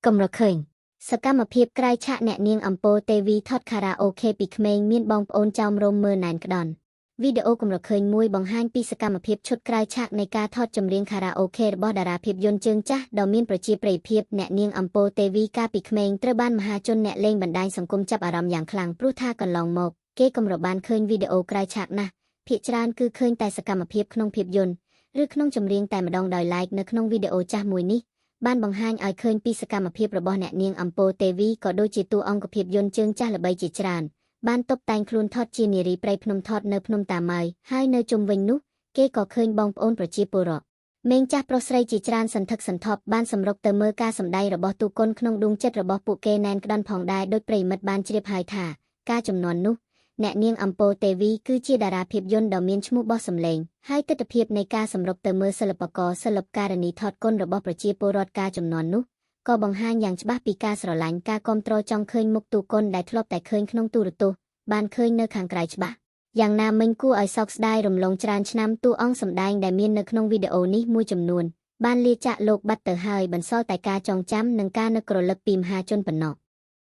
កម្រឃើញសកម្មភាពក្រៅឆាកអ្នកនាងអំពរទេវីថតខារ៉ាអូខេពីក្មេងមានបងប្អូនចោមរោមមើលណែនក្ដន់វីដេអូកម្រឃើញមួយបង្ហាញពីសកម្មភាពឈុតក្រៅឆាកនៃការថតចម្រៀងខារ៉ាអូខេរបស់តារាភាពយន្តជើងចាស់ដ៏មានប្រជាប្រិយភាពអ្នកនាងអំពរទេវីកាលពីក្មេងត្រូវបានមហាជនអ្នកលេងបណ្ដាញសង្គមចាប់អារម្មណ៍យ៉ាងខ្លាំងព្រោះថាកន្លងមកគេកម្របានឃើញវីដេអូក្រៅឆាកណាស់ភាគច្រើនគឺឃើញតែសកម្មភាពក្នុងភាពយន្តឬក្នុងចម្រៀងតែម្ដងដោយឡែកនៅក្នុងវីដេអូចាស់មួយនេះបានបង្ហាញឲ្យឃើញពីសកម្មភាពរបស់អ្នកនាងអំពរទេវីក៏ដូចជាតួអង្គភាពយន្តជើងចាស់ល្បីជាច្រើនបានតុបតែងខ្លួនថតជានារីព្រៃភ្នំថតនៅភ្នំតាម៉ៅហើយនៅជុំវិញនោះគេក៏ឃើញបងប្អូនប្រជាពលរដ្ឋមេងចាស់ប្រុសស្រីជាច្រើនសន្ធឹកសន្ធាប់បានសម្រុកទៅមើលការសម្ដែងរបស់ទូកុនក្នុងដួងចិត្តរបស់ពួកគេណែនក្ដន់ផងដែរដោយប្រិយមិត្តបានជ្រាបហើយថាការចំនួននោះអ្នកនាងអំពរទេវីគឺជាតារាភាពយន្តដ៏មានឈ្មោះបោះសម្លេងហើយទិដ្ឋភាពនៃការសម្រុកទៅមើលសិល្បករសិល្បការិនីថតកុនរបស់ប្រជាពលរដ្ឋការចំនួននោះក៏បង្ហាញយ៉ាងច្បាស់ពីការស្រឡាញ់ការគាំទ្រចង់ឃើញមុខទូកុនដែលធ្លាប់តែឃើញក្នុងទូរទស្សន៍បានឃើញនៅខាងក្រៅច្បាស់យ៉ាងណាមិញគួរឲ្យសោកស្ដាយរំលងច្រើនឆ្នាំតួអង្គសម្ដែងដែលមាននៅក្នុងវីដេអូនេះមួយចំនួនបានលាចាកលោកបាត់ទៅហើយបន្សល់តែការចងចាំនិងការនឹករលឹកពីមហាជនប៉ុណ្ណោះ។